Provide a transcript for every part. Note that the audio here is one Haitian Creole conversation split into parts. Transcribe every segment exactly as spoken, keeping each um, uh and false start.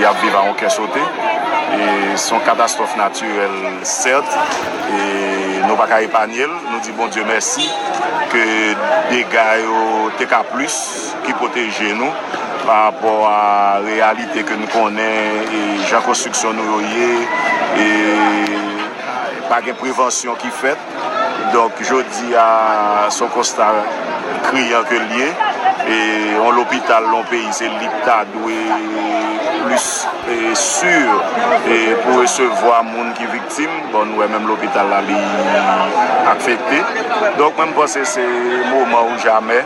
Y ap viv a yon kè sote. E se yon katastwòf natirèl, sèt, e nou pa ka epanye l. Nou di Bondye mèsi ke dega yo te ka plis ki pwoteje nou pa rapò a reyalite ke n konnen, e jan konstriksyon nou yo ye, e pa gen prevansyon ki fèt. Donk, jodi a, se yon konsta kriyan ke l ye. E yon lopital, yon peyi, se li ki ta dwe plis, e, si, e, pou resevwa moun ki viktim. Bon, nou wè menm lopital la, li afekte. Donk, mwen, m panse se moman ou jamè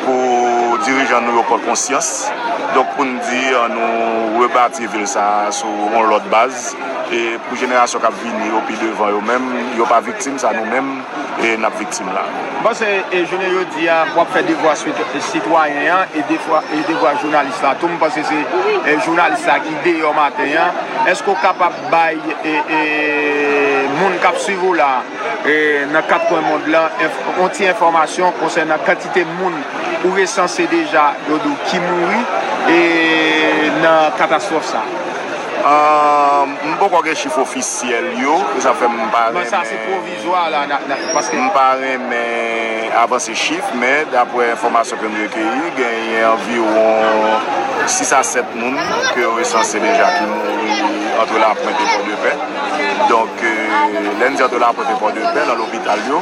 pou dirijan nou yo pran konsyans. Donk, pou n di, ann nou rebati vil sa a sou yon lòt baz. E pou jenerasyon k ap vini yo pi devan yo menm, yo pa viktim sa nou menm, e n ap viktim la. M panse, e, jounen jodi a, w ap fè devwa swit-, sitwayen an e devwa, e devwa jounalis la tou. M panse se, e, jounalis la ki deyò maten an. Èske w kapab bay, e, e, moun k ap swiv ou la, e, nan kat kwen mond lan, enf-, yon ti enfòmasyon konsènan kantite moun ou resanse deja, yo di w ki mouri, e, nan katastwòf sa? Ahn, m poko gen chif ofisyèl yo, e sa fè m pa renmen, sa se pwovizwa la, na, na, paske m pa renmen avanse chif, men daprè enfòmasyon ke m rekeyi, genyen anviwon sis a sèt moun ke yo resanse deja ki mouri antre Lapwent e Pòdepè. Donk, e, lè n di antre Lapwent e Pòdepè, nan lopital yo.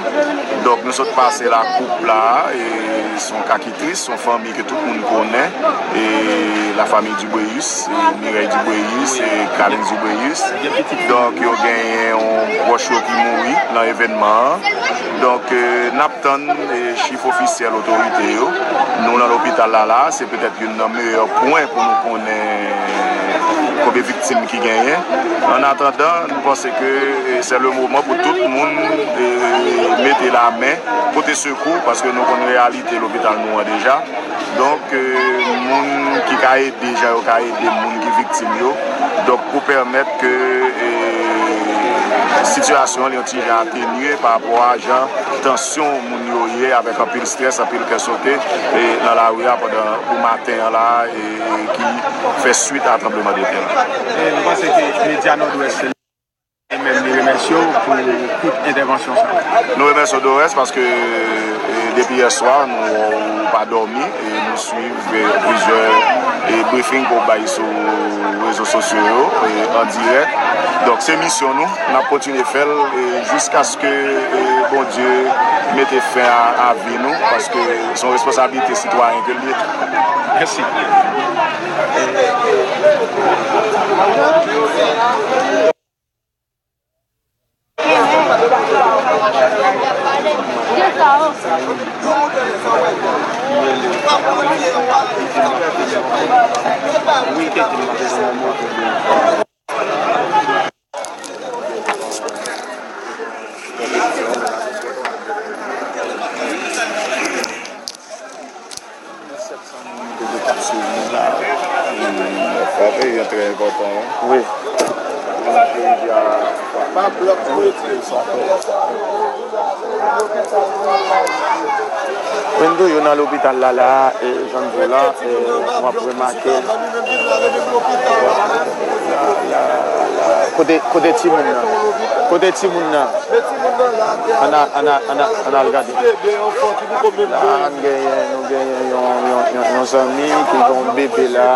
Donk, nou sot pase Lakoup la, e se yon ka ki tris, se yon fanmi ke tout moun konnen, e la famille Dubréus, e Mireille Dubréus, e Kalens Dubréus. Donk, yo genyen yon pwòch yo ki mouri nan evènman an. Donk, e, n ap tann, e, chif ofisyèl otorite yo. Nou nan lopital la, la, se petèt youn nan meyè pwen pou nou konnen konbyen viktim ki genyen. An atandan, nou panse ke, e, se le moman pou tout moun, e, mete lamen, pote sekou, paske nou konn reyalite lopital nou an deja. Donk, e, moun ki ka ede, jan yo ka ede moun ki viktim yo. Donk, pou pèmèt ke, e, sitiyasyon an li yon ti jan atenye pa rapò a jan tansyon moun yo ye avèk anpil strès, anpil kè sote, e, nan lari a pandan pou maten an la, e, e ki fè swit a tranblemanntè la. E nou panse ke medya Nòdwès se li menm li remèsye w pou kout entèvansyon sa a. Nou remèsye w, Dorès, paske, e, depi yè swa, nou wè w pa dòmi, e nou swiv, e, plizyè, e, briefing ke w bay sou rezo sosyo yo, e, an dirèk. Donk, se misyon nou, n ap kontinye fè l, e, jiskaske, e, Bondye mete fen a, a vi nou, paske se yon responsablite sitwayen ke l ye. Mèsi. Sèt san moun deja k ap swiv nou la. Frape, yon trè enpòtan, wi. Wi. Pou nou te di a, pa blòk pou etire sa. Mwen tou, yo nan lopital la, la, e, jan m di w la, e, m ap remake. La, la, la, kote, kote timoun nan? Kote timoun nan? Ann a, ann a, ann a, ann al gade. La, n genyen, nou genyen yon, yon, yon, yon zanmi ki gen yon bebe la.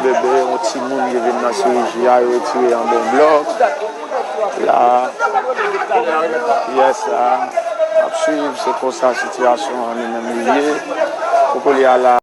Bebe, yon timoun ki vin nan chiriji a, yo retire anba yon blòk. La, pyès la, n ap swiv, se konsa sitiyasyon an li menm li ye. Pou kounye a la,